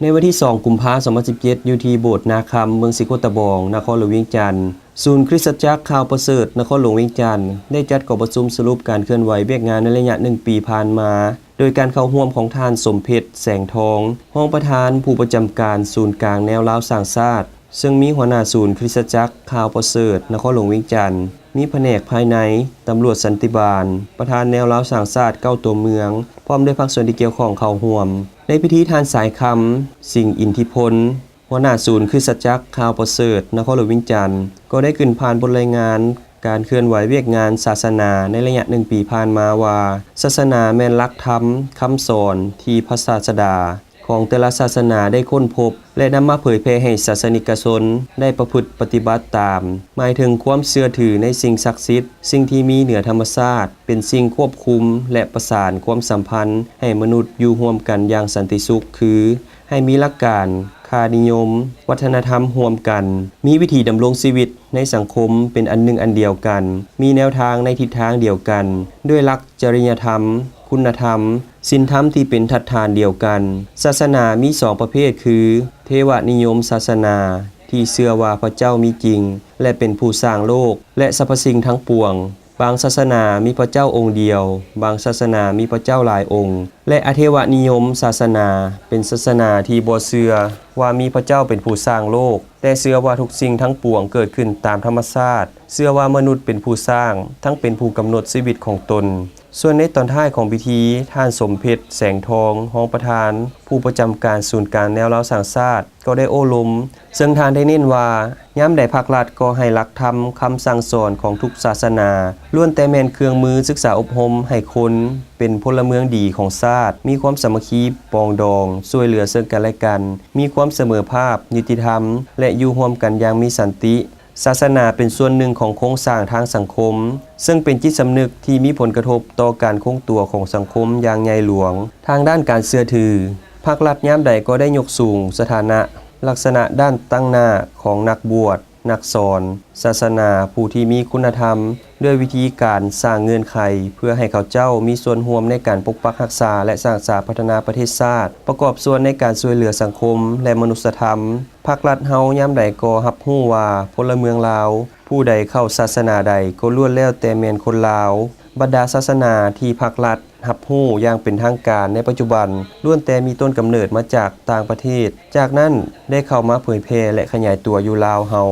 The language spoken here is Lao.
ໃນວັນທີສອງ ກຸມພາ ສອງພັນສິບເຈັດ ຢູ່ທີ່ໂບດນາຄຳ ເມືອງສີໂຄດຕະບອງ ນະຄອນຫຼວງວຽງຈັນ, ສູນຄຣິສຕະຈັກຂ່າວປະເສີດ ນະຄອນຫຼວງວຽງຈັນ ໄດ້ຈັດກອງປະຊຸມສະຫຼຸບການເຄື່ອນໄຫວວຽກງານໃນໄລຍະໜຶ່ງປີຜ່ານມາ, ໂດຍການເຂົ້າຮ່ວມຂອງທ່ານ ສົມເພັດ ແສງທອງ ຮອງປະທານຜູ້ປະຈຳການສູນກາງແນວລາວສ້າງຊາດ, ເຊິ່ງມີຫົວໜ້າສູນຄຣິສຕະຈັກຂ່າວປະເສີດ ນະຄອນຫຼວງວຽງຈັນ, ມີພະແນກພາຍໃນ, ຕຳຫຼວດສັນຕິບານ, ປະທານແນວລາວສ້າງຊາດເກົ້າຕົວເມືອງ, ພ້ອມດ້ວຍພາກສ່ວນທີ່ກ່ຽວຂ້ອງເຂົ້າຮ່ວມ. ໃນພິທີ ທ່ານ ສາຍຄຳ ສິງອິນທິພົນ ຫົວໜ້າສູນຄຣິສຕະຈັກຂ່າວປະເສີດ ນະຄອນຫຼວງວຽງຈັນ ກໍໄດ້ຂຶ້ນຜ່ານບົດລາຍງານການເຄື່ອນໄຫວວຽກງານສາສະໜາໃນໄລຍະໜຶ່ງປີຜ່ານມາວ່າ, ສາສະໜາແມ່ນຫຼັກທຳ, ຄຳສອນທີ່ພະສາສະດາຂອງແຕ່ລະສາສະໜາໄດ້ຄົ້ນພົບ ແລະ ນຳມາເຜີຍແຜ່ໃຫ້ສາສະນິກະຊົນໄດ້ປະພຶດປະຕິບັດຕາມ, ໝາຍເຖິງຄວາມເຊື່ອຖືໃນສິ່ງສັກສິດ, ສິ່ງທີ່ມີເໜືອທຳມະຊາດ, ເປັນສິ່ງຄວບຄຸມ ແລະ ປະສານຄວາມສຳພັນໃຫ້ມະນຸດຢູ່ຮ່ວມກັນຢ່າງສັນຕິສຸກ, ຄື ໃຫ້ມີຫຼັກການ, ຄ່ານິຍົມ, ວັດທະນະທຳຮ່ວມກັນ, ມີວິຖີດຳລົງຊີວິດໃນສັງຄົມເປັນອັນໜຶ່ງອັນດຽວກັນ, ມີແນວທາງໃນທິດທາງດຽວກັນ, ດ້ວຍຫຼັກຈະລິຍະທຳ, ຄຸນນະທຳ, ສິນທຳທີ່ເປັນທາດຖານດຽວກັນ. ສາສະໜາມີສອງປະເພດຄື ເທວະນິຍົມສາສະໜາ ທີ່ເຊື່ອວ່າພະເຈົ້າມີຈິງ ແລະ ເປັນຜູ້ສ້າງໂລກ ແລະ ສັບພະສິ່ງທັງປວງ. ບາງສາສະໜາມີພະເຈົ້າອົງດຽວ, ບາງສາສະໜາມີພະເຈົ້າຫຼາຍອົງ ແລະ ອະເທວະນິຍົມສາສະໜາ ເປັນສາສະໜາທີ່ບໍ່ເຊື່ອວ່າມີພະເຈົ້າເປັນຜູ້ສ້າງໂລກ, ແຕ່ເຊື່ອວ່າທຸກສິ່ງທັງປວງເກີດຂຶ້ນຕາມທຳມະຊາດ, ເຊື່ອວ່າມະນຸດເປັນຜູ້ສ້າງ, ທັງເປັນຜູ້ກຳນົດຊີວິດຂອງຕົນ. ສ່ວນໃນຕອນທ້າຍຂອງພິທີ, ທ່ານ ສົມເພັດ ແສງທອງ ຮອງປະທານ ຜູ້ປະຈຳການສູນກາງແນວລາວສ້າງຊາດ ກໍໄດ້ໂອ້ລົມ, ເຊິ່ງທ່ານໄດ້ເນັ້ນວ່າ ຍາມໃດພາກລັດກໍໃຫ້ຫຼັກທຳຄຳສັ່ງສອນຂອງທຸກສາສະໜາ ລ້ວນແຕ່ແມ່ນເຄື່ອງມືສຶກສາອົບຮົມໃຫ້ຄົນເປັນພົນລະເມືອງດີຂອງຊາດ, ມີຄວາມສາມັກຄີປອງດອງ, ຊ່ວຍເຫຼືອເຊິ່ງກັນແລະກັນ, ມີຄວາມສະເໝີພາບ, ຍຸຕິທຳ ແລະ ຢູ່ຮ່ວມກັນຢ່າງມີສັນຕິ. ສາສະໜາເປັນສ່ວນໜຶ່ງຂອງໂຄງສ້າງທາງສັງຄົມ, ເຊິ່ງເປັນຈິດສຳນຶກທີ່ມີຜົນກະທົບຕໍ່ການຄົງຕົວຂອງສັງຄົມຢ່າງໃຫຍ່ຫຼວງ. ທາງດ້ານການເຊື່ອຖື, ພາກລັດຍາມໃດກໍໄດ້ຍົກສູງສະຖານະ ລັກສະນະດ້ານຕັ້ງໜ້າຂອງນັກບວດ, ນັກສອນສາສະໜາ ຜູ້ທີ່ມີຄຸນນະທຳ ດ້ວຍວິທີການສ້າງເງື່ອນໄຂ ເພື່ອໃຫ້ເຂົາເຈົ້າມີສ່ວນຮ່ວມໃນການປົກປັກຮັກສາ ແລະ ສ້າງສາພັດທະນາປະເທດຊາດ, ປະກອບສ່ວນໃນການຊ່ວຍເຫຼືອສັງຄົມ ແລະ ມະນຸດສະທຳ. ພາກລັດເຮົາຍາມໃດກໍຮັບຮູ້ວ່າພົນລະເມືອງລາວ ຜູ້ໃດເຂົ້າສາສະໜາໃດກໍລ້ວນແລ້ວແຕ່ແມ່ນຄົນລາວ. ບັນດາສາສະໜາທີ່ພາກລັດ ຮັບຮູ້ຢ່າງເປັນທາງການໃນປັດຈຸບັນ ລ້ວນແຕ່ມີຕົ້ນກຳເນີດມາຈາກຕ່າງປະເທດ, ຈາກນັ້ນໄດ້ເຂົ້າມາເຜີຍແຜ່ ແລະ ຂະຫຍາຍຕົວຢູ່ລາວເຮົາ.